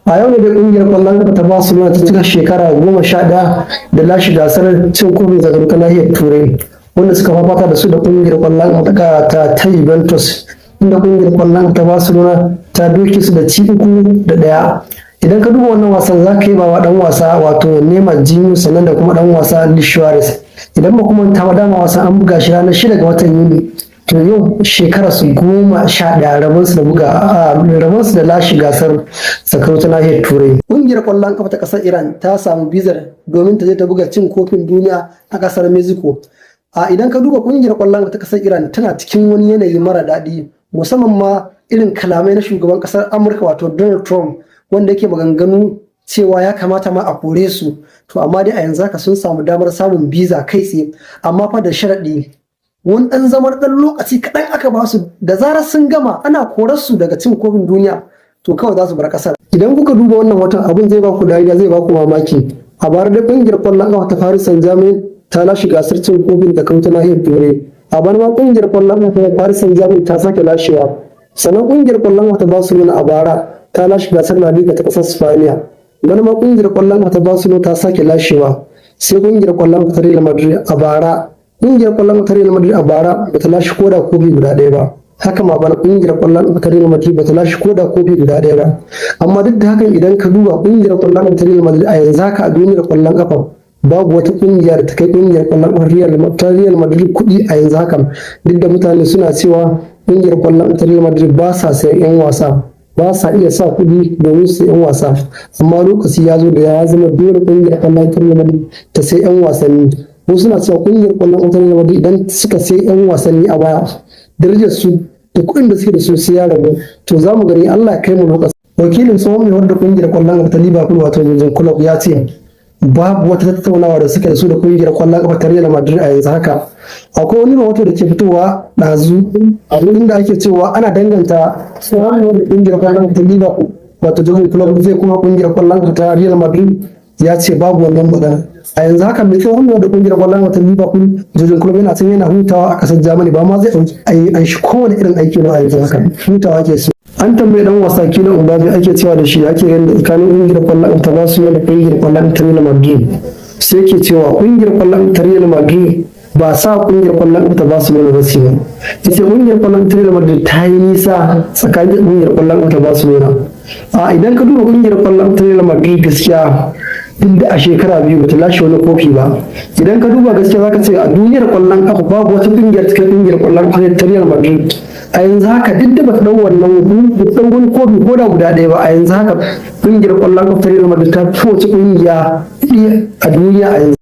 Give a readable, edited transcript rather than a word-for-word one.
A yau ne da kungiyar kwallon kafa ta Barcelona ta cika shekara 11 da lashe gasar cin kofin zakaru ta nahiyar Turai, wanda suka fafata da su da kungiyar kwallon kafa ta Juventus, inda kungiyar kwallon kafa ta Barcelona ta doke su da ci 3-1. Idan ka duba wannan wasan, za ka yi bawa dan wasa wato Neymar Junior, sannan da kuma dan wasa Luis Suarez. Idan ba kuma ta dama, wasan an buga shi ranar 6 ga watan Yuni. To yau shekara su 11 rabon su da buga, rabon su da lashe gasar zakaru ta nahiyar Turai. Ƙungiyar ƙwallon kafa ta ƙasar Iran ta samu bizar domin ta je ta buga cin kofin duniya a ƙasar Mexico. A idan ka duba, ƙungiyar ƙwallon kafa ta ƙasar Iran tana cikin wani yanayi mara daɗi, musamman ma irin kalamai na shugaban ƙasar Amurka wato Donald Trump, wanda yake maganganu cewa ya kamata ma a kore su. To amma dai a yanzu haka sun samu damar samun biza kai tsaye, amma fa da sharaɗi, wani ɗan zamar ɗan lokaci kaɗan aka ba su. Da zarar sun gama, ana korar su daga cin kofin duniya, to kawai za su bar ƙasar. Idan kuka duba wannan watan, abin zai ba ku dariya, zai ba ku mamaki. A bara da ƙungiyar ƙwallon ƙafa ta Paris Saint-Germain ta lashe gasar cin kofin da ta nahiyar Turai. A bana ma ƙungiyar ƙwallon ƙafa ta Paris Saint-Germain ta sake lashewa. Sannan ƙungiyar ƙwallon ƙafa ta Barcelona a bara ta lashe gasar La Liga ta ƙasar Spaniya. Bana ma ƙungiyar ƙwallon ƙafa ta Barcelona ta sake lashewa. Sai ƙungiyar ƙwallon ƙafa ta Real Madrid a bara, ƙungiyar ƙwallon ƙafa ta Real Madrid a bara bata lashe koda kofi guda ɗaya ba. Haka ma bana ƙungiyar ƙwallon ƙafa ta Real Madrid bata lashe koda kofi guda ɗaya ba. Amma duk da hakan, idan ka duba ƙungiyar ƙwallon ƙafa ta Real Madrid a yanzu haka, a duniyar ƙwallon ƙafa babu wata ƙungiya da ta kai ƙungiyar ƙwallon ƙafa ta Real Madrid kuɗi a yanzu haka. Duk da mutane suna cewa ƙungiyar ƙwallon ƙafa ta Real Madrid ba sa sayan 'yan wasa, ba sa iya sa kuɗi domin su 'yan wasa, amma lokaci ya zo da ya zama dole ƙungiyar ƙwallon ta Real Madrid ta sai 'yan wasanni. Wasu suna cewa ƙungiyar ƙwallon ƙafa ta Real Madrid idan suka sai 'yan wasanni a baya, darajar su da kuɗin da suke da su sai ya rabu. To za mu gani, Allah ya kai mu lokaci. Wakilin tsohon mai horar da ƙungiyar ƙwallon ƙafa ta Liverpool wato Jurgen Klopp ya ce babu wata tattaunawa da suka da su da ƙungiyar ƙwallon ƙafa ta Real Madrid a yanzu haka. Akwai wani rahoto da ke fitowa ɗazu inda ake cewa ana danganta tsohon mai da ƙungiyar ƙwallon ƙafa ta Liverpool wato Jurgen Klopp zai kuma ƙungiyar ƙwallon ƙafa ta Real Madrid. Ya ce babu wannan magana a yanzu haka. Mai tsohon da ƙungiyar ƙwallon ƙafa ta Liverpool Jurgen Klopp yana can yana hutawa a ƙasar Germany, ba ma zai ɗauki an shi kowane irin aiki na a yanzu haka, hutawa ke so. An tambayi dan wasa Kylian Mbappe, ake cewa da shi ake ganin tsakanin ƙungiyar ƙwallon ƙafa ta Barcelona da ƙungiyar ƙwallon ta Real Madrid, sai yake cewa ƙungiyar ƙwallon ta Real Madrid ba sa ƙungiyar ƙwallon ƙafa ta Barcelona ba ce ba. Yace ƙungiyar ƙwallon ta Real Madrid ta yi nisa tsakanin ƙungiyar ƙwallon ƙafa ta Barcelona. A idan ka duba ƙungiyar ƙwallon ta Real Madrid, gaskiya duk da a shekara 2 bata lashe wani kofi ba, idan ka duba gaskiya zaka ce a duniyar ƙwallon ƙafa babu wata ƙungiyar ta kai ƙungiyar ƙwallon ƙafa ta Real Madrid a yanzu haka. Duk da bata dau wannan dau wani kofi ko da guda ɗaya ba, a yanzu haka ƙungiyar ƙwallon ƙafa ta Real Madrid ta fi wace ƙungiya a duniya a yanzu.